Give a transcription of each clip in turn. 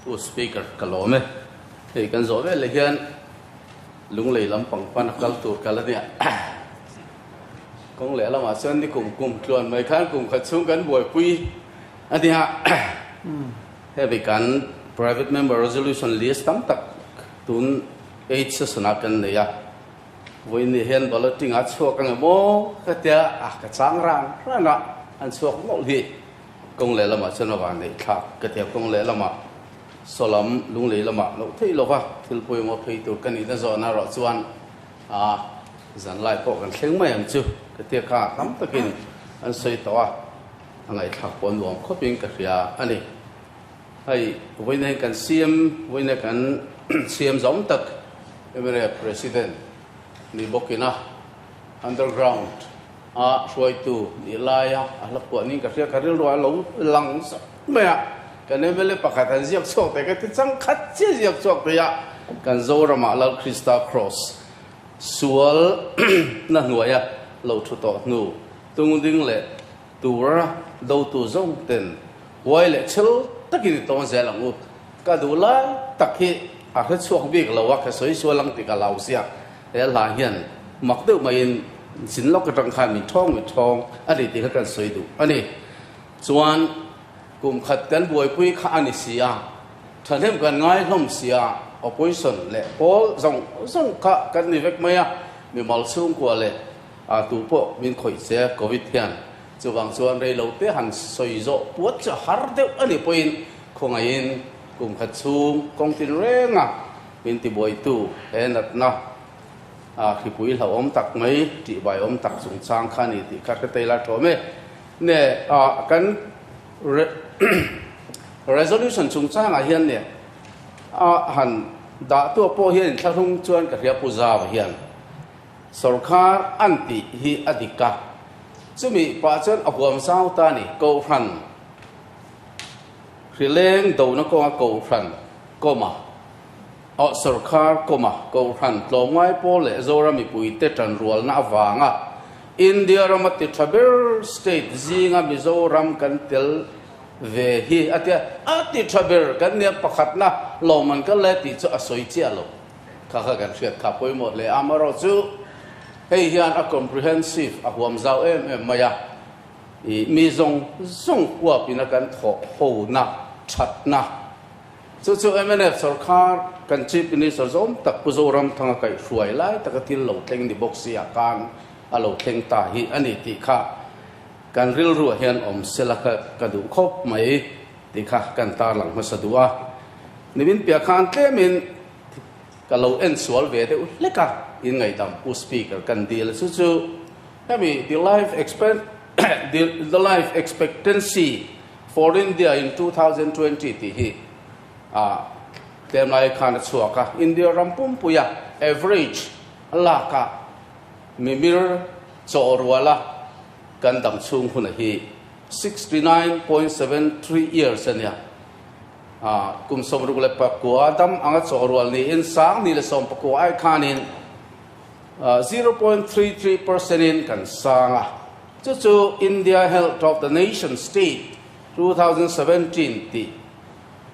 Pu Speaker ka lawm e. Hei kan zawh vel leh hian Lunglei lam pang pan a kal tur kal a nia. Kawng leh lamah chuan ni kum kum tluan mai khan kum khat chhung kan buaipui a nia. Hemi kan Private Member Resolution list tam tak tun eight session ah kan nei a. Vawiin hian balloting a chhuak ang emaw ka tia a ka chang rang rang a an chhuak mawlh hi. Kawng leh lamah chuan a van neih thlak ka tia kawng leh lamah sawlam lunglei lamah loh theih lova thil pawimawh phei tur ka nihna zawhna erawh chuan a zanlai pawh kan thleng mai ang chu ka tia kha tam takin an sawi tawh a, a ngaihthlak pawh nuam khawpin ka hria a ni. Hei vawiin hian kan CM vawiin kan CM zawm tak mla President ni bawkin a underground A hruaitu nih laia a hla phuah ning ka hria, ka rilru a lo lang zauh mai a, kan mla pakhat an ziak chhuak thei ka ti chang khat chiah ziak chhuak thei a, kan Zoramah Lal Krista Kraws sual na hnuaia lo thu tawh hnu tungding leh tura dotu zawng ten huai leh chhel takin i tawn zel ang u, ka duh lai tak hi a hre chhuak bik lo a, ka sawi sual ang tih ka lau ziak. He hla hian mak deuh maiin zin lawk atang khan min thawng min thawng a ni tih kha kan sawi duh a ni. Chuan kum khat kan buaipui kha a ni si a, thahnem kan ngai hlawm si a, opposition leh pawl zawng zawng kha kan ni vek mai a, mimal chhungkua leh a tu pawh min khawih che Covid hian chuvang chuan rei lo te han sawi zawh puat chu a har deuh a ni pawhin khawngaihin kum khat chhung kawng tin reng a Min tibuaitu he natna a hripui hlauhawm tak mai, tihbaiawm tak chungchang kha a ni tih kha hre tei la ṭawm e. Ne a kan resolution chungchangah hian ne a han dah tu pawh hian inthlahrung chuan ka hria Pu Zava hian sawrkhar an tih hi a dik a, chumi pah chuan a huam zau ta a ni, Kohhran hrileng dona kawnga Kohhran Kawma, Aw sawrkhar kawma Kohhran tlawmngai pawl leh Zoram mipuite tanrualna avanga India rama ti tha ber state zinga Mizoram kan tel ve hi a tia, a ti tha ber kan nia pakhatna lawmman kan la tih chu a sawi chiah lo. Kha kha kan hriat kha pawimawh hle a, amaherawhchu hei hian a comprehensive a huam zau em em mai a, ih mi zawng zawng huapin a kan thawh hona thatna Chu chu mnf sawrkhar kan Chief Minister zawm tak Pu Zoramthanga kaihhruai lai taka thil lo thleng ni bawk sia khan a lo thleng ta hi a ni tih kha kan rilruah hian awm sela kha ka duh khawp mai tih kha kan tarlang hmasa duh a. Nimin piah khan tlemin ka lo en sual ve deuh hlek a, in ngaihdam Pu Speaker kan dil a chu chu hemi the life the life expectancy For India in 2020 tih hi ah tlem lai khan a chhuak a, India ram pumpuia average a lak a mimir chaw ruala kan dam chhung huna hi 69.73 years a nia. Ah kum 64 dam anga chaw rual niin 1019 ai khanin 0.33% in kan sang a. Chu chu India Health of the Nation State 2017 tih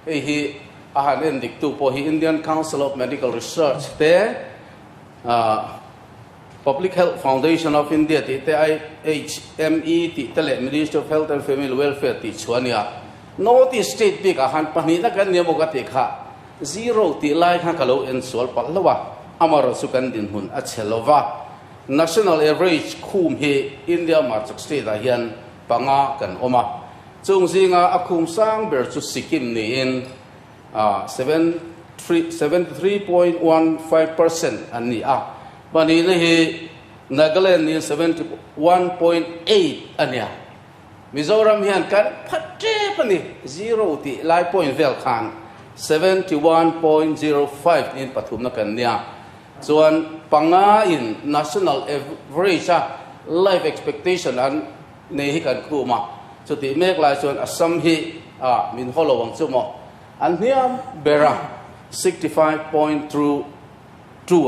hei hi a han en dik tu pawh hi Indian Council of Medical Research te, Public Health Foundation of India tih te, IHME tih te leh Ministry of Health and Family Welfare tih chu a nia. North East State bikah khan pahnihna kan nia maw ka tih kha zero tih lai khan ka lo en sual palh hlauh a, amaherawhchu kan dinhmun a chhe lova. National average khum hi India Marchak state ah hian panga kan awm a, chung zinga a khum sang ber chu Sikkim niin 73.15% an ni a, pahnihna hi Nagaland niin 71.8 a nia. Mizoram hian kan phat tep a ni, zero tih lai point vel khan 71.05 niin pathumna kan nia. Chuan panga in national average a life expectation an nei hi kan khum a, chutih mek lai chuan Assam hi ah min haw lo ang chu maw, an hniam ber a 65.22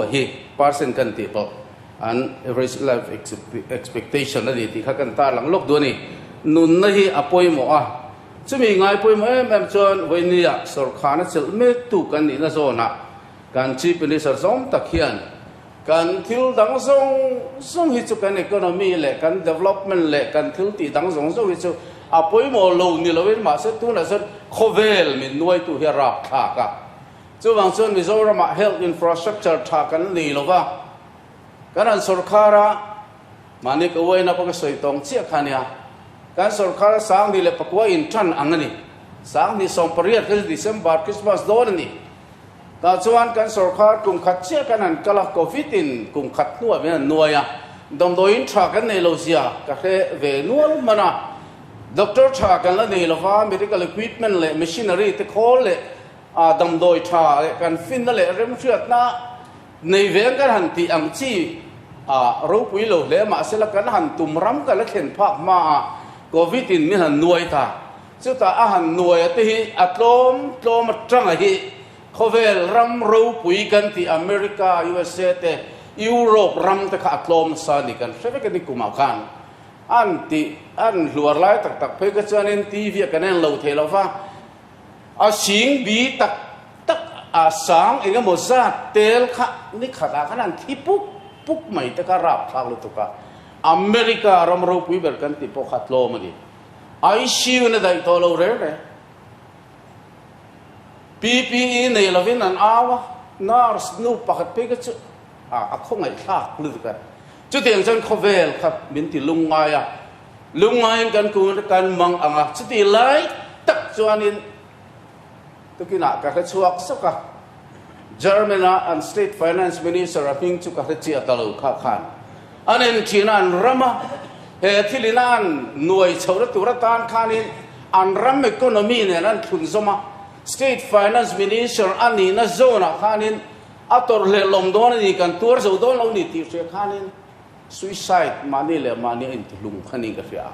a hi percent kan tih pawh an average life expectation a ni tih kha kan tarlang lawk duh a ni. Nunna hi a pawimawh a. Chumi ngai pawimawh em em chuan vawinia sawrkhana chelh mektu kan nihna zawnah kan Chief Minister zawng tak hian kan thil dang zawng zawng hi chu kan economy leh kan development leh kan thil tih dang zawng zawng hi chu a pawimawh lo ni loin mahse tunah chuan khawvel min nuaitu hi a rapthlak a. Chuvang chuan Mizoramah health infrastructure tha kan nei lo va, kan han sawrkhar a, mahni ka uaina pawh ka sawi tawng chiah kha nia, kan sawrkhar a 2009 in tan ang a ni, 2018 kha chu December Christmas dawn a ni. Tah chuan kan sawrkhar kum khat chiah kan han kal a, Covid in kum khat hnuah min han nuai a, damdawiin tha kan nei lo zia ka hre ve nual hman a, doctor tha kan la nei lo va, medical equipment leh machinery te khawl leh A damdawi tha leh kan finna leh remhriatna nei veng kan han tih ang chi a ropui lo hle mahsela kan han tum ram kan la thlen phak hma a Covid in min han nuai ta. Chutah a han nuai a te hi a tlawm tlawm atanga hi khawvel ram ropui kan tih America, USA te Europe ram te kha a tlawm nasa a ni kan hre vek a ni kumah khan an tih an hluar lai tak tak phei kha chuanin TV ah kan en lo thei lo va. A sing bi tak tak a sang eng emaw zat tel kha ni khatah khan an thi puk puk mai te kha rapthlak lutuk a. America ram ropui ber kan tih pawh kha tlawm a ni. ICU in a daih tawh lo reng reng. PPE nei lovin an au a, nurse nu pakhat phei kha chu a khawngaihthlak lutuk a. Chutiang chuan khawvel kha min ti lungngai a. Lungngaiin kan kun kan mang ang a, chuti lai tak chuanin tukinah ka hre chhuak sawk a, German-a an State Finance Minister a hming chu ka hre chiah ta lo kha khan an en thin a, an rama he thilina an nuai chhohna tur atan khanin an ram economy nen an thlunzawm a, State Finance Minister a nihna zawnah khanin a tawrhhlelawm dawn a ni, kan tuar zo dawn lo ni tih hria khanin Suicide mahni leh mahni a intihlum kha niin ka hria a.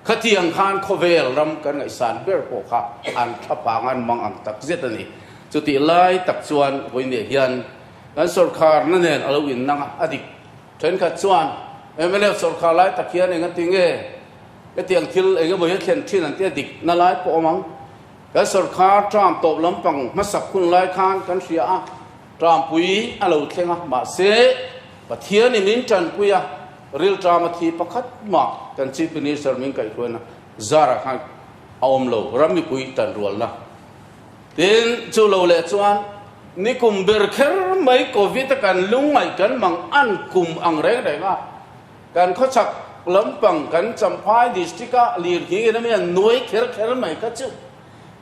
Khatiang khan khawvel ram kan ngaihsan ber pawh kha an thlapang an mang ang tak zet a ni. Chutih lai tak chuan vawinia hian kan sawrkharna nen a lo innang a, a dik. Thenkhat chuan mnf sawrkhar lai tak hian engati nge hetiang thil eng emaw hi a thlen thin an tia dik na lai pawh awm ang. Kan sawrkhar term tawp lampang hmasak hun lai khan kan hria a, Ṭampui a lo thleng a, mahse Pathianin min ṭanpui a, rilṭam a thi pakhat mah kan Chief Minister min kaihhruaina zarah khan a awm lo, ram mipui ṭanrualna. Tin, chu lo leh chuan nikum ber kher mai Covid a kan lungngaih kan mang an kum ang reng reng a, kan khawchhak lampang kan Champhai District a lirthing in a mi an nuai kher kher mai kha chu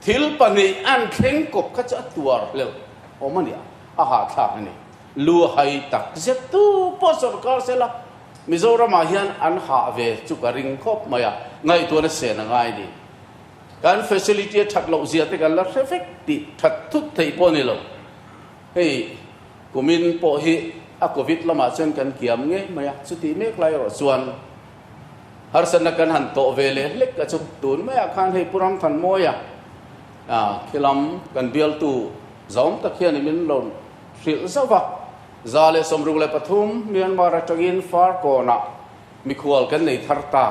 thil pahnih an thleng kawp kha chu a tuar hleuh. Awm a nia, a hahthlak a ni. Lu a hai tak zet tu pawh sawrkar sela Mizoramah hian an hah ve chu ka ring khawp mai a, ngaihtuahna sen a ngai a ni. Kan facility a that loh zia te kan la hre vek tih that thut theih pawh a ni lo. Hei kumin pawh hi a covid lamah chuan kan kiam ngei mai a, chutih mek lai erawh chuan harsatna kan han tawh ve leh hlek a chu tun maiah khan hei Pu Ramthanmawia, A, khilam kan bialtu zawm tak hian i min lo hrilh zauh a, 163 Myanmar atangin Farkawnah mikhual kan nei thar ta.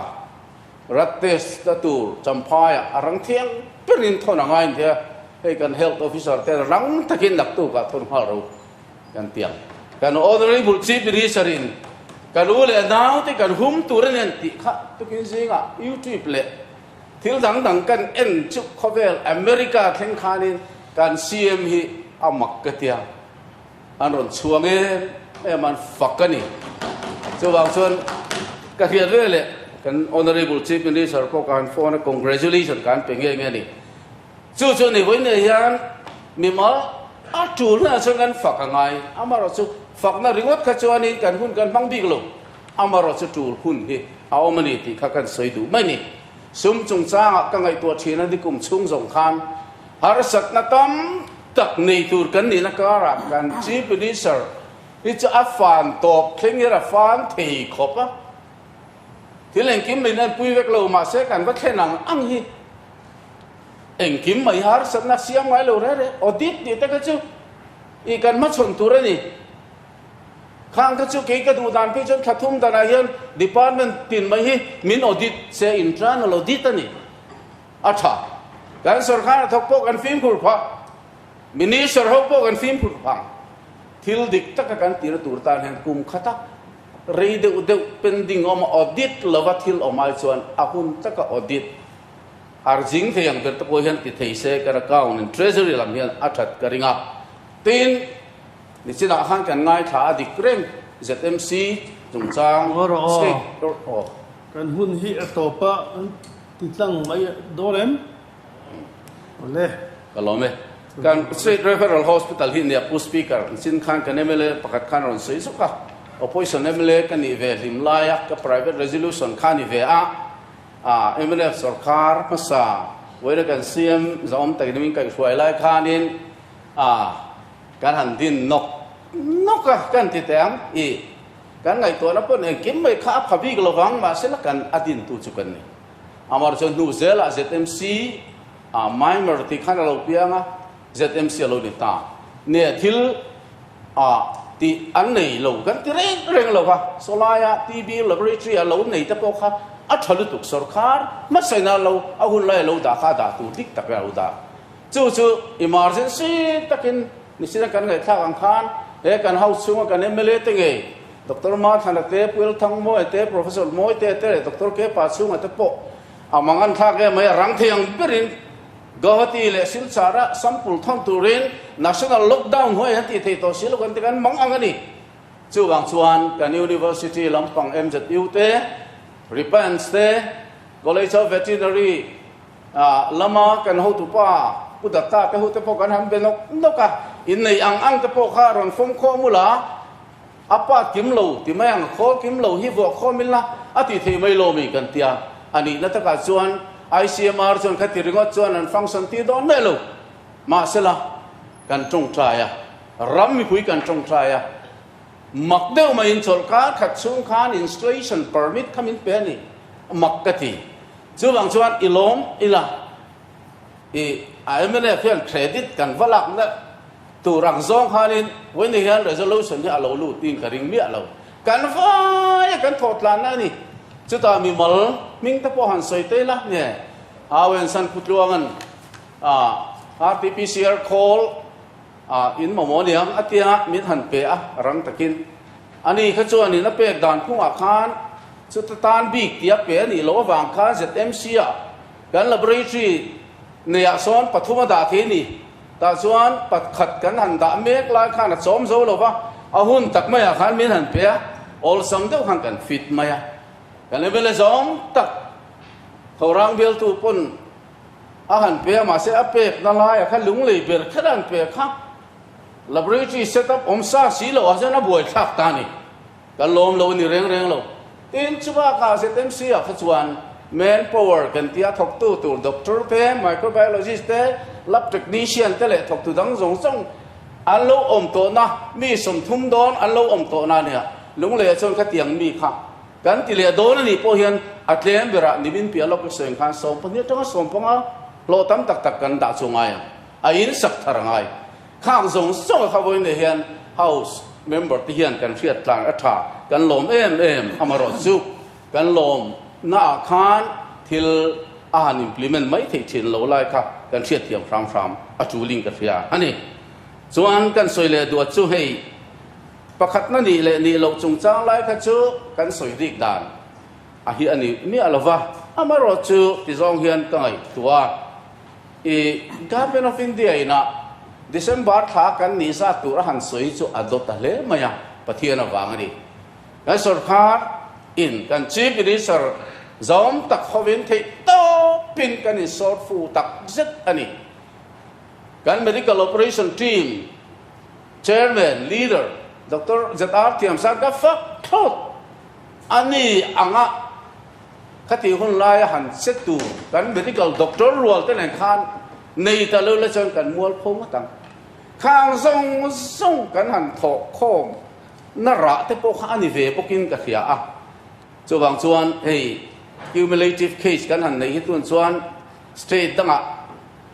Rat test na tur Champhaiah a rang thiang berin thawn a ngai nia, hei kan Health Officer ten rang takin naktukah thawn nghal ro kan ti ang. Kan Honourable Chief Minister in kan u leh naute kan hum tur a nen tih kha tukin zingah YouTube leh Thil dang dang kan en chu khawvel America thleng khanin kan CM hi a mak ka tia, an rawn chhuang em em an fak a ni. Chuvang chuan ka hriat ve leh kan Honourable Chief Minister pawh ka han phone a, congratulation ka han pe nge nge a ni. Chu chu ni vawiin nei hian mimal a tul hunah chuan kan fak a ngai, amaherawhchu fakna ringawt kha chuanin kan hun kan hmang bik lo. Amaherawhchu tul hun hi a awm a ni tih kha kan sawi duh mai ni. Sum chungchangah ka ngaihtuah thin a ni kum chhung zawng khan harsatna tam tak nei tur kan nihna karah kan Chief Minister hi chu a fan tawp thleng hian a fan thei khawp a. Thil engkim min enpui vek lo mahse kan va thlen ang ang hi engkim mai harsatna siam ngai lo reh reh audit tih te kha chu i kan hmachhawn tur a ni. Khang kha chu kei ka duh dan phei chuan thla thum danah hian department tin mai hi min audit se internal audit a ni. A tha. Kan sorkar hnathawk pawh kan fimkhur phah. Minister ho pawh kan fimkhur phah. Thil dik taka kan tir tur tan hian kum khata rei deuh deuh pending awm a audit lova thil awm ai chuan a hun taka audit ar zing thei ang ber te pawh hian ti thei se kan account in treasury lam hian a that ka ring a. Tin, nichinah khan kan ngaithla a dik reng ZMC chungchang state aw. Kan hun hi a tawp a, an ti tlang mai dawn em? Awle. Ka lawm e. Kan State Referral Hospital hi nia Pu Speaker, nichin khan kan mla pakhat khan rawn sawi zuk a, Opposition mla ka nih ve hlim lai a, ka private resolution kha ni ve a, a mnf sorkar hmasa vawiina kan CM Zahawm takin min kaihhruai lai khanin a kan han din nawk nawk a kan ti teh ang i kan ngaihtuahna pawn engkim mai kha a pha bik lovang mahse la kan a dintu chu kan ni. Amar chuan hnu zelah ZMC a Mimer tih khan a lo piang a, ZMC a lo ni ta. Nia thil a tih an nei lo kan ti reng reng lo va, sawlaia TB laboratory a lo nei te pawh kha a tha lutuk sorkar hmasaina lo a hun lai a lo dah kha a dah tur dik tak a lo dah. Chu chu emergency takin nisina kan ngaihthlak ang khan he kan house chhunga kan mla te ngei Doctor Mathana te, Pu Elthangmawia te, Professor Mawite te leh Doctor Kepa chhunga te pawh a mang an thlak em mai a, rang thei ang berin Guwahati leh Silchar-a sample thawn turin National Lockdown hnuaiah an tih theih tawh si lo kan ti kan mang ang a ni. Chuvang chuan kan University lampang MZU te, Ripans te, College of Veterinary lama kan hotupa Pu Datta te ho te pawh kan han be nawk nawk a, innei ang ang te pawh kha rawn fawm khawm ula, A pa kim lo ti mai ang, khawl kim lo hi vuah khawm ila a tih theih mai lo mi kan tia. A nihna takah chuan ICMR chuan khati ringawt chuan an function tir dawn mai lo. Mahsela kan tawngtai a, ram mipui kan tawngtai a, mak deuh maiin chawlhkar khat chhung khan installation permit kha min pe a ni, mak ka ti. Chuvang chuan i lawm ila i a mnf hian credit kan va lakna Tur ang zawng khanin vawiin hian resolution hi a lo lut tiin ka ring miah lo. Kan vai a kan thawh tlanna a ni. Chutah mimal hming te pawh han sawi te ila nge Awen San Khutluanga'n RTPCR call in mamawh aniang a tia min han pe a rang takin. Ani kha chuanin a pek dan phungah khan chuta tan bik tia pe a nih loh avang khan ZMC ah kan laboratory neiah sawn pathum a dah thei a ni. Tah chuan pakhat kan han dah mek lai khan a chawm zo lo va, a hun tak maiah khan min han pe a, awlsam deuh khan kan fit mai a. Kan MLA zawng tak Thorang bialtu pawn a han pe a, mahse a pekna laia kha lunglei ber kher a han pe kha laboratory set up awm sa si loh ah chuan a buaithlak ta a ni. Kan lawm lo a ni reng reng lo. Tin, chubakah ZMC ah kha chuan man power kan tia thawktu tur doctor te, microbiologist te, lab technician te leh thawktu dang zawng zawng an lo awm tawhna, mi 30 dawn an lo awm tawhna a nia. Lungleiah chuan khatiang mi kha kan ti leh dawn a nih pawh hian a tlem berah nimin piah lawk ka sawi ang khan 12 atanga 15 hlawh tam tak tak kan dah chu ngai ang. A insak thar a ngai. Khang zawng zawng a kha vawiin leh hian House member te hian kan hriat tlang a tha, kan lawm em em amarawh chu kan lawm na ah khan thil a han implement mai theih thin lo lai kha kan hriat thiam hram hram a tul in ka hria a ni. Chuan kan sawi leh duat chu hei pakhat na nih leh nih loh chungchang lai kha chu kan sawi rik dan a hi a ni miah lova amarawh chu ti zawng hian ka ngaihtuah a. I Government of India ina December thla kan nih zat tur a han sawi chu a dawt ta hle mai a, Pathian avang a ni. Kan sorkar in kan Chief Minister zawm tak hovin theih tawpin kan insawt fu tak zet a ni. Kan Medical Operation Team Chairman, Leader, Doctor ZR Thiamsang ka fak thlawt a ni ang a. Khatih hun laia han che tur kan medical doctor rual te nen khan nei ta lo la chuan kan mual pho ngawt ang. Khang zawng zawng kan han thawh khawm na rah te pawh kha a ni ve bawkin ka hria a. Chuvang chuan hei cumulative case kan han neih hi tun chuan state dangah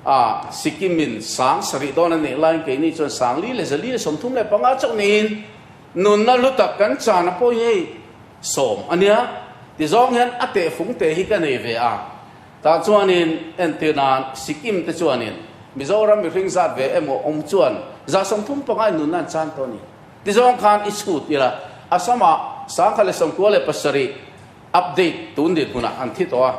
ah Sikkim in 7000 dawn a neih laiin keini chuan 4435 chauh niin nunna lu tak kan chan a pawh hi hei 10 a nia. Ti zawng hian a tehfung te hi ka nei ve a. Tah chuanin entir nan Sikkim te chuanin Mizoram mihring zat ve emaw awm chuan 35% in nunna an chan tawh a ni. Tizawng khan i chhut ila Assam-ah 1097 update tun dinhmunah an thi tawh a.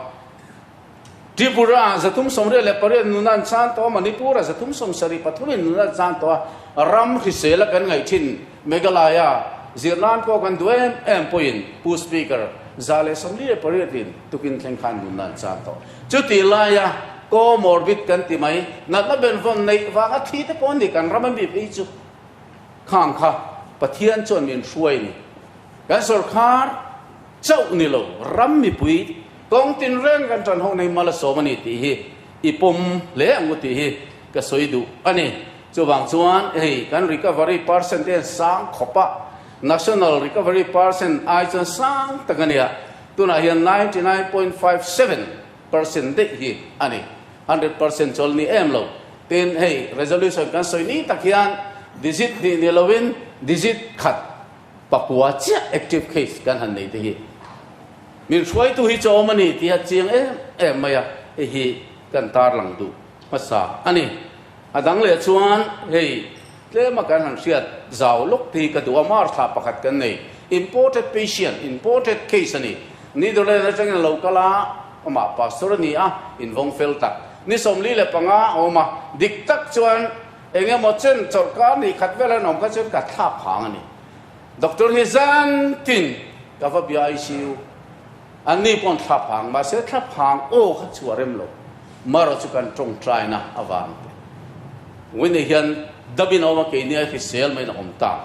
Tripura-ah 328 nunna an chan tawh a, Manipur-ah 373 in nunna an chan tawh a. Ram hrisel a kan ngaih thin Meghalaya zir nan pawh kan duh em em pawhin Pu Speaker 148 in tukin thleng khan nunna an chan tawh. Chutih laia comorbid kan ti mai, natna benvawn neih vanga thi te pawh an ni kan ram a mi phei chu. Khang kha Pathian chuan min hruai ni. Kan sorkar chauh ni lo, ram mipui kawng tinreng kan tan ho nei mal a sawm a ni tih hi i pawm hle ang u tih hi ka sawi duh a ni. Chuvang chuan hei kan recovery percent te hian sang khawp a, national recovery percent ai chuan sang tak a nia, tunah hian 99.57% daih hi a ni, 100% chuan ni em lo. Tin, hei resolution kan sawi ni tak hian digit hnih ni loin digit khat pakua chiah active case kan han nei te hi min hruaitu hi chu a awm a ni tih a chiang em em mai a, hei hi kan tarlang duh hmasa a ni. A dang leh chuan hei tlema kan han hriat zau lawk te hi ka duh a, March thla pakhat kan nei, imported patient, imported case a ni. Netherlands atangin a lo kal a, amah pastor a ni a, invawng fel tak. Ni 45 a awm a, dik tak chuan eng emaw chen chawlhkar ni khat vel an awm kha chuan ka thlak phang a ni. Doctor hi zan tin ka va bia ICU. An ni pawh an thla phang, mahse thla phang aw kha chu a rem lo. Marawh chu kan tawngtaina avang te. Winnie hian Dabin a awm a, keini a hrisel maiin a awm ta.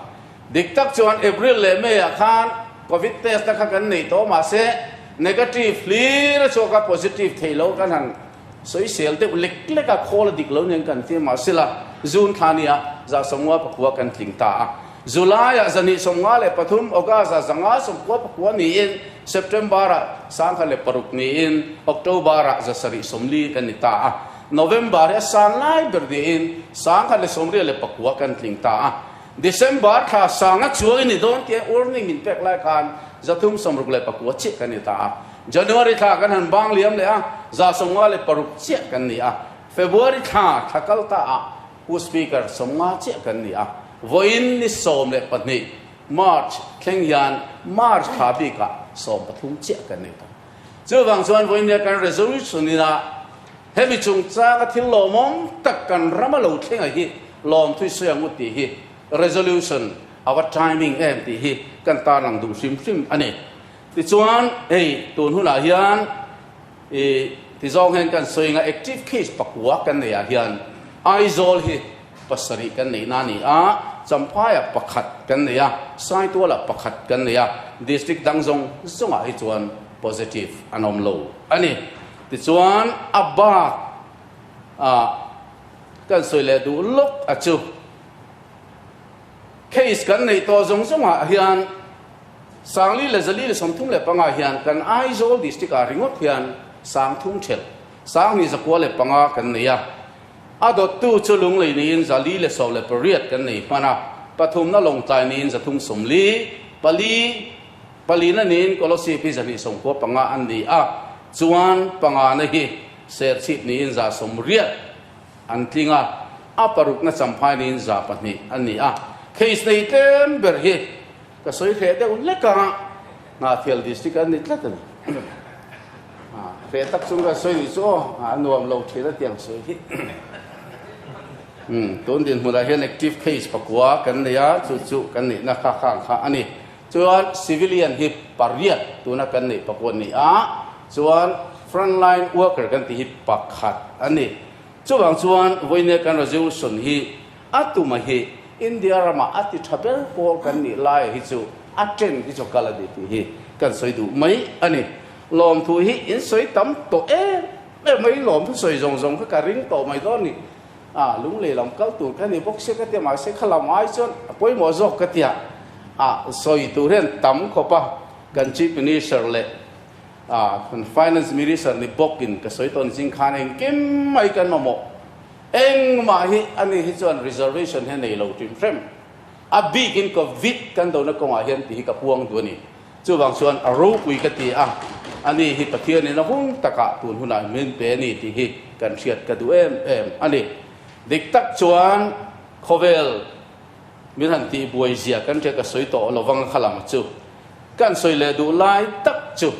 Dik tak chuan April leh May ah khan Covid test na kha kan nei tawh mahse negative hlir a chhuak a, positive theih lo kan han sawisel deuh lek lek a, khawl a dik lo nen kan ti mahsela June thla nia 59 kan tling ta a. July-ah 253, August-ah 599 niin September-ah 1006 niin October-ah 740 kan ni ta a. November hi a san lai ber niin 1089 kan tling ta a. December thla sanga chuang i ni dawn tia warning min pek lai khan 369 chiah kan ni ta a. January thla kan han bang liam leh a, 56 chiah kan ni a. February thla thla kal ta ah Pu Speaker, 50 chiah kan ni a, vawiin ni 12 March thleng hian March thla bikah 13 chiah kan nei tawh. Chuvang chuan vawiin nia kan resolution ina hemi chungchanga thil lawmawm tak kan rama lo thlenga hi lawmthui sawi ang u tih hi resolution a va timing em tih hi kan tarlang duh hrim hrim a ni. Tichuan hei tun hunah hian I ti zawng hian kan sawi nga active case pakua kan nei ah hian Aizawl hi pasarih kan neih na a ni a, Champhaiah pakhat kan nei a, Saitualah pakhat kan nei a, district dang zawng zawngah hi chuan positive an awm lo a ni. Tichuan a bak ah kan sawi leh duh lawk a chu case kan neih tawh zawng zawngah hian 4435 hian kan Aizawl District ah ringawt hian 3000 thelh, 2105 kan nei a. A dawttu chu Lunglei niin 418 kan nei hman a, pathumna Lawngtlai niin 340, pali, palina niin Kolosip hi 295 an ni a, chuan pangana hi Serchhip niin 180 an tling a, a parukna Champhai niin 200 an ni a. Case nei tlem ber hi Ka sawi hreh deuh hlek a, Hnahthial district an ni tlat a ni. Hreh tak chung ka sawi nih chu aw, a nuam lo thin a tiang sawi hi. Tun dinhmunah hian active case pakua kan nei a, chu chu kan nihna kha khang kha a ni. Chuan civilian hi pariat tuna kan neih pakua ni a, chuan frontline worker kan tih hi pakhat a ni. Chuvang chuan vawinia kan resolution hi A tuma hi India ramah a ti tha ber pawl kan nih laia hi chu a trend hi chu kal a ni tih hi kan sawi duh mai a ni. Lawmthu hi in sawi tam tawh em em mai, lawmthu sawi zawng zawng kha ka ring tawh mai dawn ni. A lunglei lam kal tur ka ni bawk sia ka tia mahse kha lam ai chuan a pawimawh zawk ka tia a sawi tur hian tam khawp a kan Chief Minister leh a kan Finance Minister ni bawkin ka sawi tawn zing khan engkim mai kan mamawh. Engmah hi a ni hi chuan reservation hi a nei lo hrim hrem. A bikin Covid kan dona kawngah hian tih hi ka puang duh a ni. Chuvang chuan a ropui ka ti a. Ani hi Pathianin a hun takah tun hunah min pe a ni tih hi kan hriat ka duh em em a ni. Dik tak chuan khawvel min han tih buai zia kan hria ka sawi tawh lo vang a kha lam chu kan sawi leh duh lai tak chu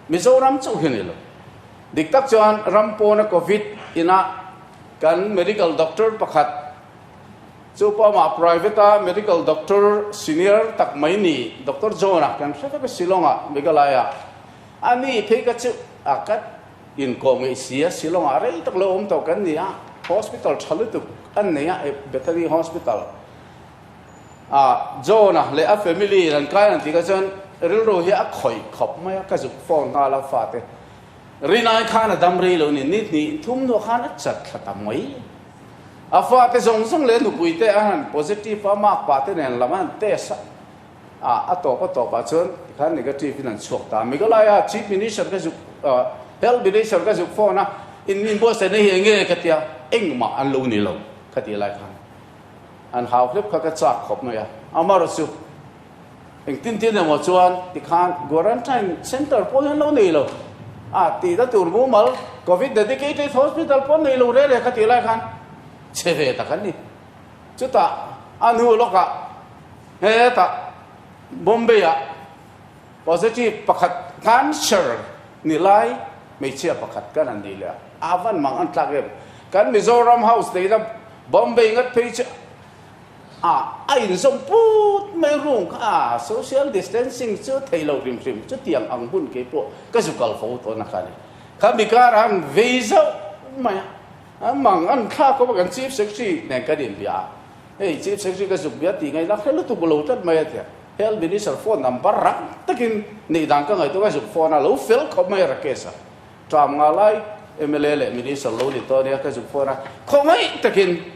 Mizoram chauh hi a ni lo. Dik tak chuan ram pawna Covid inah kan medical doctor pakhat Chu pawh amah private a medical doctor senior tak mai ni Doctor John a kan hre vek a Shillong ah Meghalaya a ni phei ka chu a ka inkawm ngeih si a Shillong ah rei tak lo awm tawh kan ni a hospital tha lutuk an nei a Bethany Hospital ah John a leh a family in an kai an tih kha chuan rilru hi a khawih khawp mai a ka zuk phone nghal a fate rinai khan a dam rei lo ni ni hnih thum hnuah khan a chat thla ta mai. A fate zawng zawng leh nupui te a han positive a, mark pah te nen lam a han test a, ah a tawp a tawp ah chuan tikhan negative in an chhuak ta. Meghalaya Chief Minister ka zuk Health Minister ka zuk phone a, in inbuatsaihna hi enge ka tia, engmah an lo ni lo ka tih lai khan an hau hlep kha ka chak khawp mai a. Amarawh chu Engtin tin emaw chuan tikhan Quarantine Centre pawh hi an lo nei lo a, tihna tur mumal Covid Dedicated Hospital pawh an nei lo reh reh kha tih lai khan che ve tak an ni. Chutah a hnu lawkah hetah Bombay-ah positive pakhat cancer ni lai hmeichhia pakhat kan han nei leh a, a van mang an tlak em. Kan Mizoram House neihna Bombay ngat phei chu A a inzawm put mai room kha a social distancing chu thei lo hrim hrim chutiang ang hun kei pawh ka zu kal fo tawh na kha ni. Kha mi kar han vei zauh mai a, an mang an thlak khawp a kan chief secretary nen kan inbia a, hei chief secretary ka zuk bia tih ngaihna hre lutuk lo tlat mai a tia, health minister phone number rang takin neih dan ka ngaihtuah ka zuk phone a lo fel khawp mai a Rakesh a, tram nga lai mla leh minister lo ni tawh ania ka zuk phone a, khawngaih takin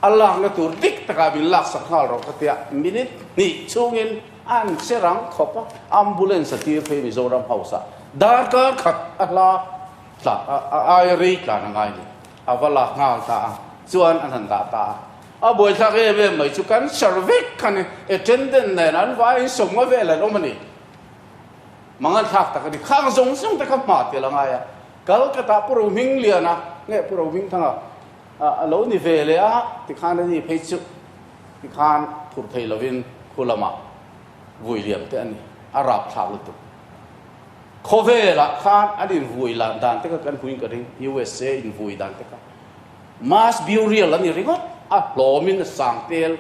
A lakna tur dik takah min laksak nghal rawh ka tia, minute hnih chhungin an che rang khawp a, ambulance a tir phei Mizoram House ah darkar khat a hla tla a aia rei tlan a ngai ni, a va lak nghal ta a, chuan an han dah ta a, a buaithlak em em mai chu kan sar vek kha ni, attendant nen an vaiin sawmnga vel an awm a ni, mangan thlak tak a ni, khang zawng zawng te kha hma tel a ngai a, Calcutta Pu Rohmingliana nge Pu Rohmingthanga A lo ni ve leh a, tikhan a ni phei chu tikhan phurh thei lovin khu lamah vui liam te a ni, a rap thlak lutuk. Khawvelah khan an invui lan dan te kha kan hmuin ka ring, USA invui dan te kha mass burial a ni ringawt, a hlawmin a sang tel,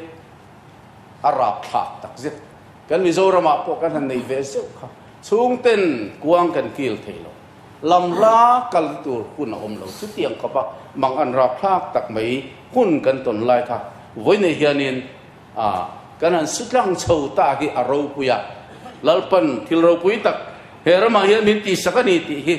a rap thlak tak zet. Kan Mizoramah pawh kan han nei ve zeuh kha, chhungten kuang kan kil thei lo. Lam hla kal tur hun a awm lo. Chutiang khawpa mang an rapthlak tak mai hun kan tawn lai kha vawiinei hianin kan han su tlang chho ta hi a ropui a, Lalpan thil ropui tak he ramah hian min tihsak a ni tih hi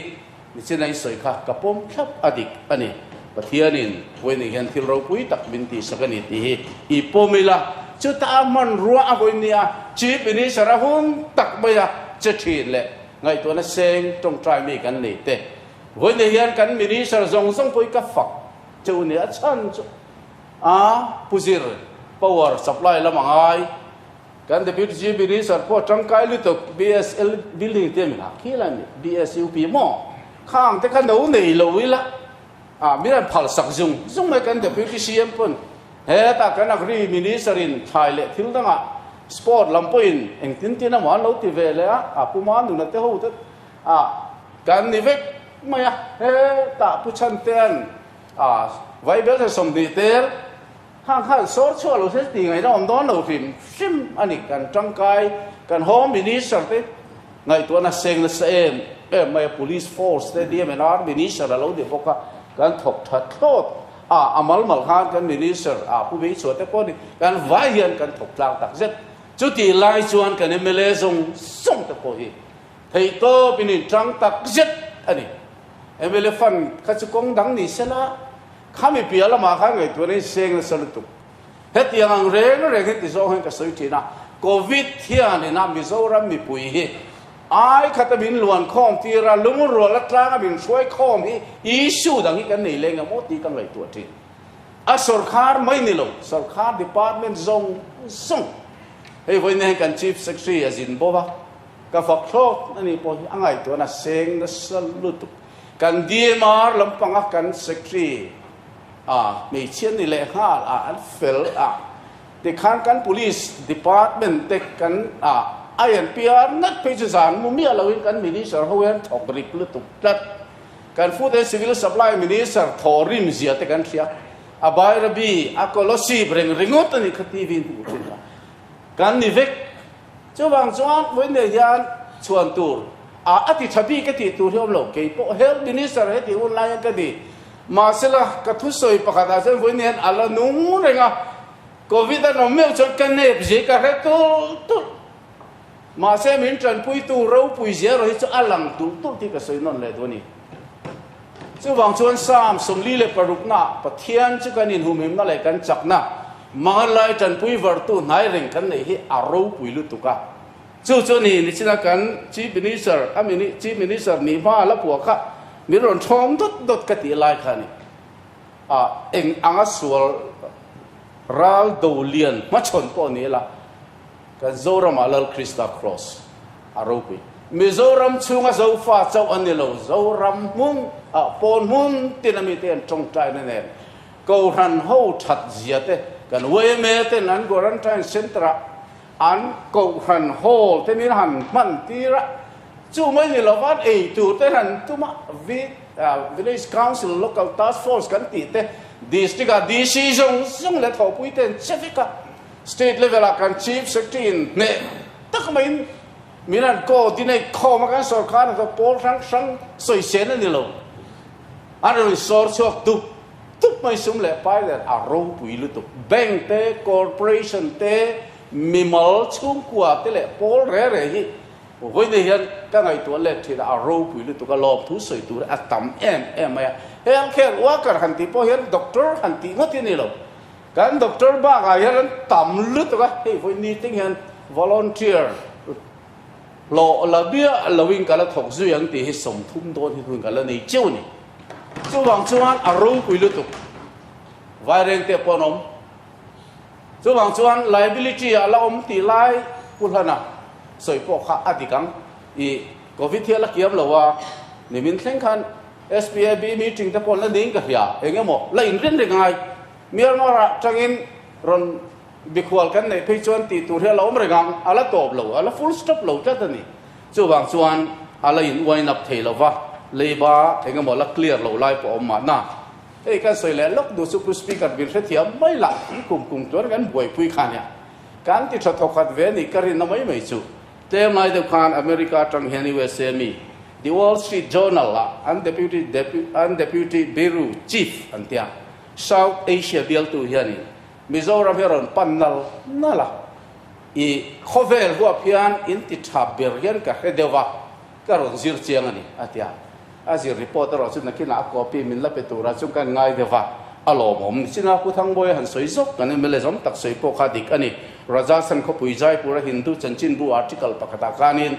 nichin a i sawi kha ka pawm thlap a dik a ni. Pathianin vawiinei hian thil ropui tak min tihsak a ni tih hi i pawm ila, chuta a hmanrua a vawinia Chief Minister a hun tak maia che thin leh Ngaihtuahna seng tawngtai mi kan nei te. Vawiin hian kan Minister zawng zawng pawh hi ka fak che u nia, a chhan chu a Pu Zir power supply lam a ngai, kan Deputy Chief Minister pawh tangkai lutuk BSL building te min hak khi lai mi BSUP maw khang te kha no nei lo ila a min an phal sak zung zung mai kan Deputy CM pawn Hetah kan Agri Minister in thlai leh thil dangah sport lam pawhin engtin tin emaw an lo ti ve leh a, a Pu Manuna te ho te a kan ni vek mai a, hetah Pu Chhantea'n a Vaibel se 20 tel khang khan sawr chhuah lo se tih ngaihna awm dawn lo hrim hrim a ni, kan tangkai kan Home Minister te ngaihtuahna seng nasa em em mai a, Police Force te DMNR Minister a lo ni bawk a, kan thawk tha thlawt. A, a mal mal khan kan Minister a Pu Beichhuah te pawh ni kan vai hian kan thawk tlang tak zet. Chutih lai chuan kan mla zawng zawng te pawh hi theih tawp in in tang tak zet a ni. Mla fund kha chu kawng dang ni sela, khami piah lamah khan ngaihtuahna in seng nasa lutuk. Hetiang ang reng reng hi ti zawng hian ka sawi thin a, Covid hian ina Mizoram mipui hi Ai khata min luan khawm tir a, lungrual atlanga min hruai khawm hi issue dang hi kan nei leng em aw tih ka ngaihtuah thin. A sawrkhar mai ni lo, sawrkhar department zawng zawng. Hei vawiin hian kan Chief Secretary a zin bawk a, Ka fak thlawt a nih pawh hi a ngaihtuahna a seng nasa lutuk. Kan DMR lampanga kan Secretary a hmeichhia ni leh nghal a an fel a tikhan kan Police Department te kan a INPR ngat phei chu zan mu miah loin kan Minister ho hian thawk rik lutuk tlat. Kan Food and Civil Supply Minister thaw rim zia te kan hria. A Bairabi, a Kolosib reng ringawt a nih kha TV in hmuh thin kha kan ni vek. Chuvang chuan vawiin hian chhuan tur a a ti tha bik a tih tur hi awm lo. Kei pawh Health Minister he tih hun lai hian ka ni. Mahsela ka thusawi pakhat ah chuan vawiin hian a la nung reng a, Covid an awm meuh chuan ka nep zia ka hre tulh tulh. Mahse min tanpuitu ropui zia erawh hi chu a lang tulh tulh tih ka sawi nawn leh duh a ni. Chuvang chuan Psalm 46 naah Pathian chu kan inhumhimna leh kan chakna, mangalai tanpui vartu hnai reng kan neih hi a ropui lutuk a. Chu chu ni nichina kan Chief Minister a mini Chief Minister nih hma a la puah kha min rawn thawng dawt dawt ka tih lai kha a ni. A eng anga sual ral do lian hmachhawn pawh ni ila, Kan Zoramah Lal Krista Kraws a ropui. Mizoram chhunga Zofa chauh a ni lo, Zoram hmun ah pawn hmun tin a mite an tawngtaina nen Kohhran ho that zia te kan yma ten an Quarantine Centre ah an Kohhran Hall te min han hman tir a, chu mai ni lova an ei tur te han tum a, Village Council Local Task Force kan tih te District ah DC zawng zawng leh thawhpui te an che vek a. State level ah kan Chief Secretary in hneh tak maiin min han coordinate khawm a, kan sorkar hnathawk pawl hrang hrang sawisel a ni lo. An rawn sawr chhuak tup tup mai sum leh pai nen a ropui lutuk. Bank te, corporation te, mimal chhungkua te leh pawl re re hi vawiin hian ka ngaihtuah let thin a, a ropui lutuk a, lawmthu sawi tur a tam em em mai a. Healthcare worker han tih pawh hian doctor han tih ngawt hi a ni lo. Kan doctor bakah hian an tam lutuk a, hei vawi ni tling hian volunteer hlawh la biah loin ka la thawk zui ang tih hi 30 dawn hi hun ka la nei cheu a ni. Chuvang chuan a ropui lutuk vaireng te pawh an awm. Chuvang chuan liability ah la awm tih lai Pu Hlana sawi pawh kha a dik ang. I Covid hi a la kiam lo a, nimin thleng khan SPAB meeting te pawh an la niin ka hria, eng emaw la inrin reng ngai. Myanmar ah tangin rawn bikhual kan neih phei chuan tih tur hi a la awm reng ang, a la tawp lo, a la full stop lo tlat a ni. Chuvang chuan a la in wind up thei lo va, leiba eng emaw la clear lo lai pawh a awm mahna. Hei kan sawi leh lawk duh chu Pu Speaker min hrethiam mai lah, i kum kum tluan kan buaipui kha nia. Kan ti tha thawkhat ve nih ka rinna mai mai chu. Tlem lai deuh khan America atang hian USA mi The Wall Street Journal ah an deputy an deputy bureau chief an tia. South Asia bialtu hianin Mizoram hi a rawn pan nal nal a, i khawvel huap hian in ti tha ber hian ka hre deuh a, ka rawn zir chiang a ni, a ti a. A zir report erawh chu nakinah a copy min la pe tura chu kan ngai deuh a, a lawmawm. Nichina Pu Thangbawi han sawi zawk kan mla zawm tak sawi pawh kha dik a ni. Rajasthan khawpui Jaipur a Hindu chanchinbu article pakhatah khanin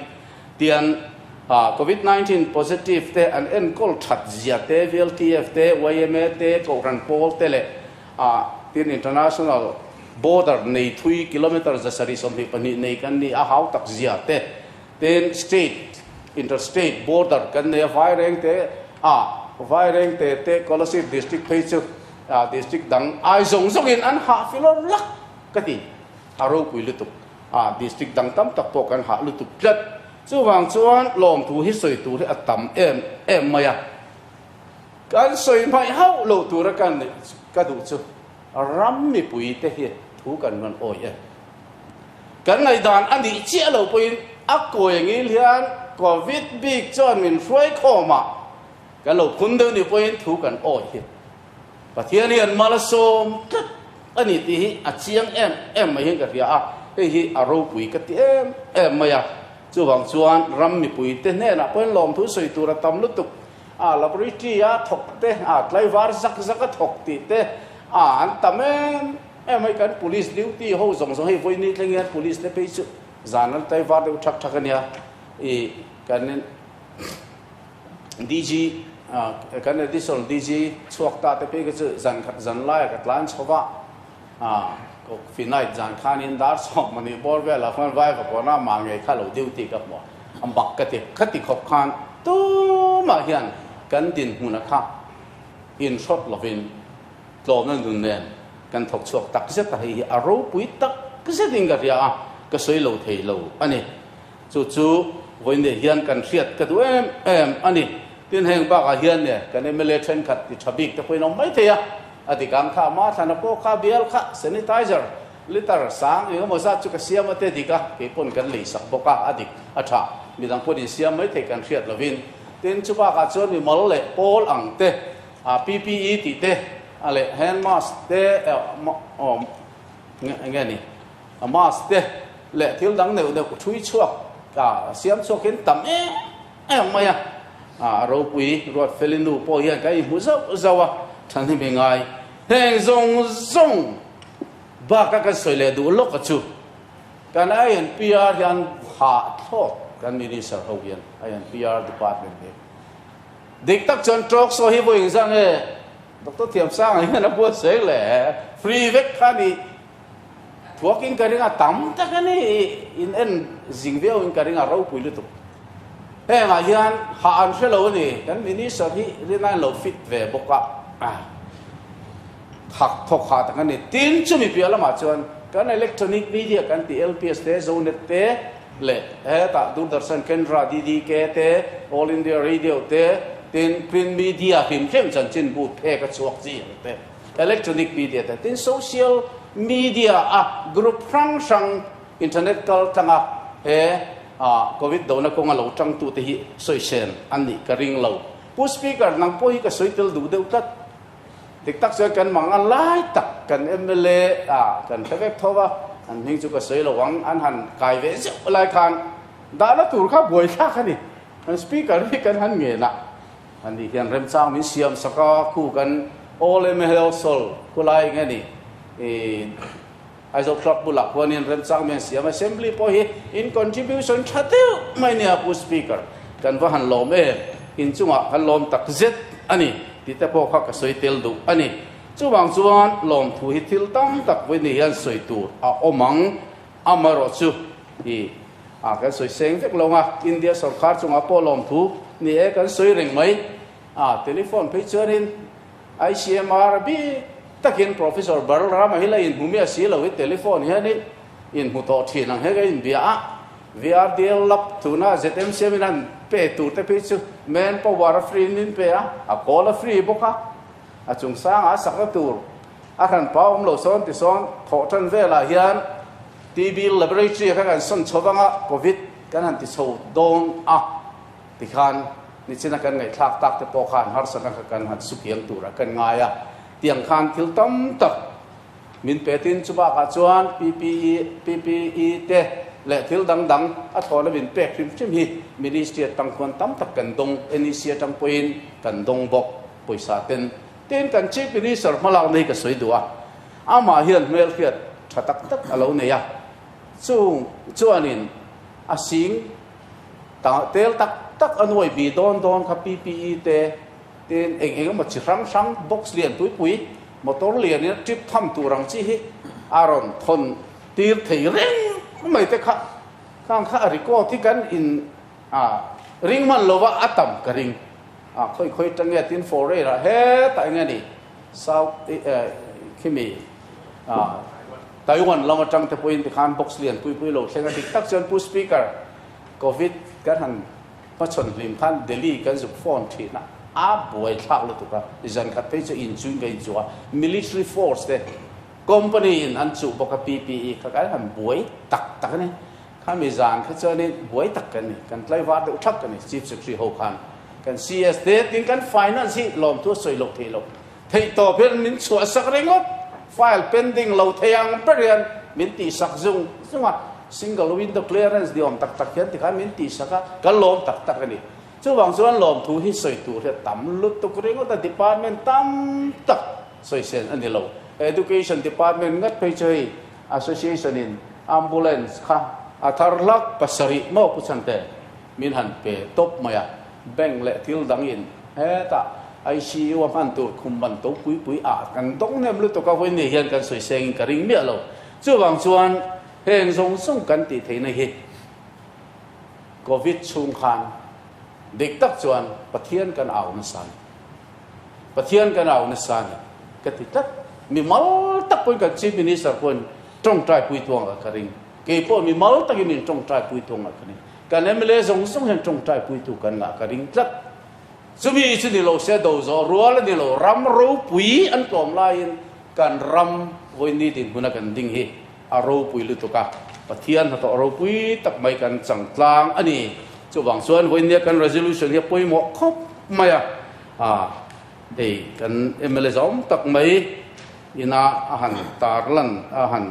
Tian Covid 19 positive te an enkawl that zia te, VLTF te, yma te, Kohhran pawl te leh tin international border nei thui kilometre 722 nei kan ni a hau tak zia te, tin state interstate border kan nei a Vaireng te a Vaireng te te Kolasib district phei chu district dang ai zawng zawngin an hah filawr lak ka ti a ropui lutuk. A district dang tam tak pawh kan hah lutuk tlat. Chuvang chuan lawmthu hi sawi tur hi a tam em em mai a. Kan sawi hmaih hauh lo tura kan neih ka duh chu ram mipui te hi thu kan rawn awi e. Kan ngaihdan a nih chiah lo pawhin a kawi angil hian Covid bik chuan min hruai khawm a, kan lo phun deuh nih pawhin thu kan awi hi. Pathian hian mal a sawm tlat a ni tih hi a chiang em em mai hian ka hria a, hei hi a ropui ka ti em em mai a. Chuvang chuan ram mipui te hnenah pawhin lawmthu sawi tur a tam lutuk a, laboratory a thawk te, a tlaivar zak zak a thawk tih te a an tam em em mai. Kan police duty ho zawng zawng hei vawiin ni thleng hian police te phei chu zan an tlaivar deuh thak thak a nia i kan DG kan additional DG chhuak ta te phei kha chu zan khat zan laia ka tlan chho va, coffee night zan khanin dar 10 mani bawr velah khuan vai va kawna mah ngei kha lo duty ka hmu a. A mak ka ti. Khati khawp khan tumah hian kan dinhmuna kha inhrawt lovin tlawmna nun nen kan thawk chhuak tak zet a, hei hi a ropui tak zetin ka hria a, ka sawi lo thei lo a ni. Chu chu vawiin hian kan hriat ka duh em em a ni. Tin heng bakah hian ne kan mla thenkhat ti tha bik te pawhin a awm mai thei a, a dik ang kha ama thlana pawh kha bial kha sanitizer liter sang eng emaw zat chu ka siam a te dik a, kei pawn kan lei sak bawk a, a dik a tha. Midang pawn insiam mai thei kan hriat lovin. Tin chu bakah chuan mimal leh pawl ang te a PPE tih te a leh hand mask te aw nge ni a mask te leh thil dang neuh neuh thui chhuak a siam chhuakin tam em em mai a, a ropui Ruatfeli nu pawh hian kan inhmu zauh zauh a, thahnem hi ngai heng zawng zawng baka kan sawi leh duh lawk a chu kan INPR hian hah thlawt kan minister ho hian INPR department hi dik tak chuan talk show hi vawi engzah nge Doctor Thiamsanga hian a buatsaih leh free vek kha ni. Thuakin ka ring a, tam tak a ni, in en zing viau in ka ring a, ropui lutuk. Hengah hian hah an hre lo a ni, kan minister hi rin a lo fit ve bawk a, thak thawk hah tak a ni. Tin, chumi piah lamah chuan kan electronic media kan tih LPS te, Zonet te leh hetah Doordarshan Kendra, DDK te, All India Radio te, tin print media hrim hrim chanchinbu phek a chhuak chi ang te. Electronic media te tin social media a group hrang hrang internet kal tlanga he covid dona kawnga lo tangtu te hi sawisel an nih ka ring lo. Pu Speaker nang pawh hi ka sawi tel duh deuh tlat. Dik tak chuan kan mang a lai tak kan mla a kan hre vek tho va, an hming chu ka sawi lo ang, an han kai ve zeuh lai khan dahna tur kha buaithlak a ni. Kan Speaker hi kan han ngen a. Ani hian remchang min siam sak a, khu kan All ML Sol khulai nge ni i Aizawl Club bulah khuanin remchang min siam Assembly pawh hi in contribution tha deuh mai nia Pu Speaker kan va han lawm em, inchungah kan lawm tak zet a ni tih te pawh kha ka sawi tel duh a ni. Chuvang chuan lawmthu hi thil tam tak vawiin hian sawi tur a awm ang. Amaherawhchu i a kan sawi seng vek lo a, India sorkar chungah pawh lawmthu ni e kan sawi reng mai. A telephone phei chuanin ICMR bik takin Professor Balrama hi la inhmu miah si lo i telephone hianin inhmu tawh thin ang he ka inbia a. VRDL lab tuna ZMCM in an pe tur te phei chu man power a free in min pe a, a call a free bawk a, a chungsangah a sakna tur A hran pa awm lo sawn ti sawn thawh tan velah hian TB laboratory kha kan sawn chho vang a, Covid kan han ti chho dawn a tikhan nichina kan ngaihthlak tak te pawh khan harsatna kha kan han sukiang turah kan ngai a, tiang khan thil tam tak min pe tin chu bakah chuan PPE PPE te leh thil dang dang a thlawna min pek hrim hrim hi Ministry atang khuan tam tak kan dawng, NEC atang pawhin kan dawng bawk pawisa ten. Tin, kan Chief Minister hmalak nei ka sawi duh a, amah hian hmelhriat tha tak tak a lo nei a, chung chuanin a sing ta tel tak tak a nuai bi dawn dawn kha PPE te, tin eng eng emaw chi hrang hrang box lian pui pui motor lianin a trip tham tur ang chi hi a rawn thawn tir thei reng mai te kha, khang kha a record hi kan in a ring hman lova a tam ka ring. A khawi khawi tang nge tin foreign ah hetah eng nge ni South khimi Taiwan lam atang te pawhin tikhan box lian pui pui lo thleng a dik tak chuan Pu Speaker Covid kan han hmachhawn hlim khan Delhi kan zuk phone thin a a buai thlak lutuk a zan khat phei chu inchuin ka inchuh a military force te company in an chuh bawk a PPE kha kan han buai tak tak a ni. Khami zan kha chuanin buai tak kan ni, kan tlaivar deuh thak a ni, Chief Secretary ho khan kan CS te tin kan Finance hi lawmthu a sawi loh theih loh theih tawp hian min chhuah sak ringawt, file pending lo thei ang ber hian min tih sak zung zung a, single window clearance ni awm tak tak hian tikhan min tih sak a, kan lawm tak tak a ni. Chuvang chuan lawmthu hi sawi tur hi a tam lutuk ringawt a, department tam tak sawi sen a ni lo. Education department ngat phei chu hei Association in ambulance kha a thar hlak pasarih maw Pu Chhante min han pe tawp mai a, bank leh thil dang in hetah ICU a hman tur khum ban to pui pui ah kan dawng nem lutuk a vawiin hian kan sawi seng in ka ring miah lo. Chuvang chuan heng zawng zawng kan tih theihna hi. Covid chhung khan dik tak chuan Pathian kan au nasa a ni. Pathian kan au nasa a ni ka ti tlat. Mi mal tak pawhin kan Chief Minister pawhin tawngtai pui tuang ah ka ring. Kei pawh mi mal takin min tawngtai pui tuang ah ka ring. Kan mla zawng zawng hian tawngtai pui tu kan ngah ka ring tlat. Chumi chu ni lo se do zawh rual a ni lo, ram ropui an tlawm laiin kan ram vawiin dinhmuna kan ding hi a ropui lutuk a, Pathian hnathawh ropui tak mai kan chang tlang a ni. Chuvang chuan vawiin kan resolution hi a pawimawh khawp mai a, hei kan mla zawm tak mai ina a han tarlan a han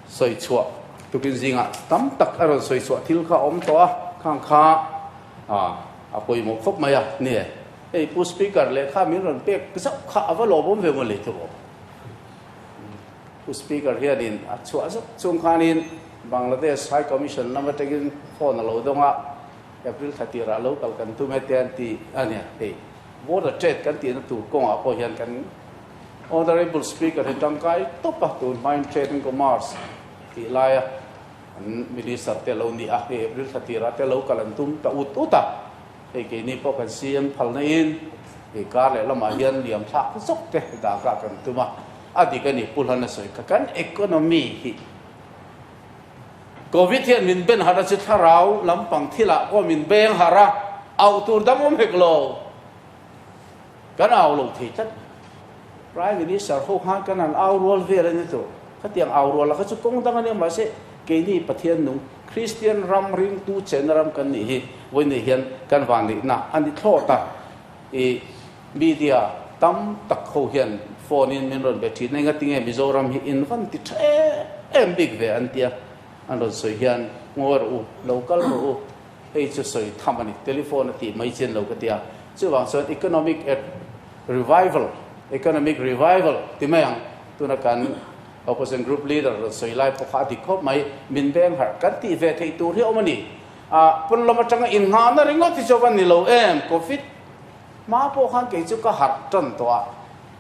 sawi chhuah tukin zingah tam tak a rawn sawi chhuah thil kha a awm tawh a, khang kha a pawimawh khawp mai a ni e. Hei Pu Speaker lehkha min rawn pek zauh kha a va lawmawm ve maw le thu aw. Pu Speaker hianin a chhuah zauh chung khanin Bangladesh High Commission lam atangin phone a lo dawng a, April thla tirah lo kal kan tum e te an ti a nia. Hei border trade kan tihna tur kawngah pawh hian kan Honourable Speaker hi tangkai tawp a, tun hmain Trade and Commerce tih laia an Minister te lo ni a, hei April thla tirah te lo kal an tum ta ut ut a. Hei keini pawh kan CM phalna in hei kar leh lamah hian liam thlak zawk te dahkah kan tum a, a dik a ni Pu Hlana sawi kha kan economy hi Covid hian min ben harh a chu thlarau lampang thilah pawh min beng harh a, auh tur dang awm hek lo kan au lo thei tlat. Prime Minister ho khan kan han au rual vel a ni tur, khatiang au rual la kha chu kawng dang a nia mahse keini Pathian nung Kristian ram ringtu chenna ram kan nih hi vawiin hian kan vanneihna a ni thlawt a, i media tam tak ho hian phone in min rawn be thin a, engatinge Mizoram hi in van ti tha em em bik ve an tia, an rawn sawi hian ngawi rawh u, lo kal rawh u, hei chu sawi tham a ni, telephone a tih mai chian lo ka tia, chuvang chuan economic revival, economic revival ti mai ang, tuna kan. Opposition Group Leader rawn sawi lai pawh kha a dik khawp mai, min beng harh kan tih ve theih tur hi a awm a ni. A pawn lam atanga inngahna ringawt hi chu a va ni lo em, Covid hma pawh khan kei chu ka harh tan tawh a,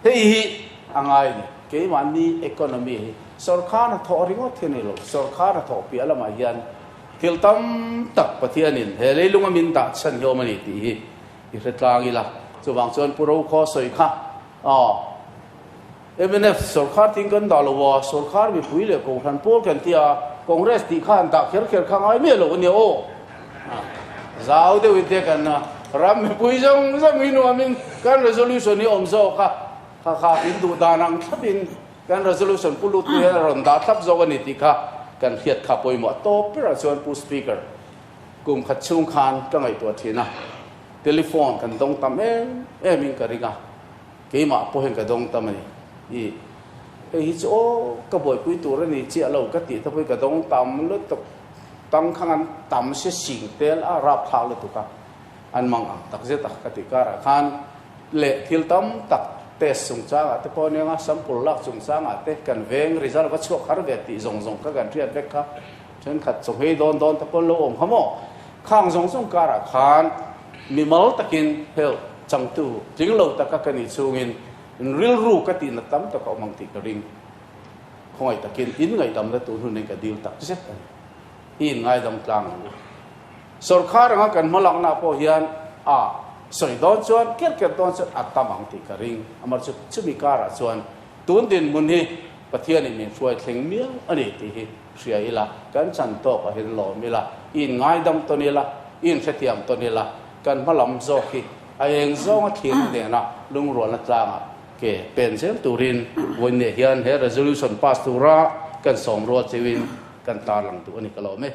hei hi a ngai a ni. Keimahni economy hi sawrkhar hnathawh ringawt hi a ni lo, sawrkhar hnathawh piah lamah hian thil tam tak Pathianin he leilunga min dah chhan hi a awm a ni tih hi i hre tlang ila. Chuvang chuan Pu Rokhaw sawi kha aw. Mnf sawrkhar ting kan dah lo a, sawrkhar mipui leh Kohhran pawl kan ti a, Congress tih kha han dah kher kher kha ngai miah lo a nia aw. Zau deuhin te kan ram mipui zawng zawng hi nuamin kan resolution hi awm zawk a, kha kha in duh dan ang thlapin kan resolution pu lut tu hian a rawn dah thlap zawk a ni tih kha kan hriat kha pawimawh tawp berah chuan Pu Speaker kum khat chhung khan ka ngaihtuah thin a, telephone kan dawng tam em em in ka ring a. Keimah pawh hian ka dawng tam a ni. I hei hi chu aw ka buaipui tur a ni chiah lo ka tih te pawhin ka dawng tam lutuk. Tang kha ngan tam se sing tel a rap thlak lutuk a, an mang ang tak zet a ka tih karah khan leh thil tam tak test chungchangah te pawh aniang a, sample lak chungchangah te kan veng result va chhuak har ve tih zawng zawng kha kan hriat vek kha thenkhat chawhmei dawn dawn te pawh an lo awm kha maw. Khang zawng zawng karah khan mimal takin health Changtu tling lo taka ka nih chungin rilru ka tihna tam tak a awm ang tih ka ring. Khawngaih takin in ngaihdamna tur hun in ka dil tak zet a ni. I in ngaidam tlang ang u. Sawrkhar anga kan hma lakna pawh hian a sawi dawn chuan ker ker dawn chuan a tam ang tih ka ring. Amar chu chumi karah chuan tun dinhmun hi Pathianin min hruai thleng miau a ni tih hi hria ila, kan chan tawk ah hian lawm ila, i in ngaidam tawn ila, i in hrethiam tawn ila, Kan hma lam zawk hi a eng zawnga thirna nena lungrualna tlangah ke pen zel turin vawiinniah hian he resolution pass tura kan sawm rual cheuhin kan tarlang duh a ni ka lawm e.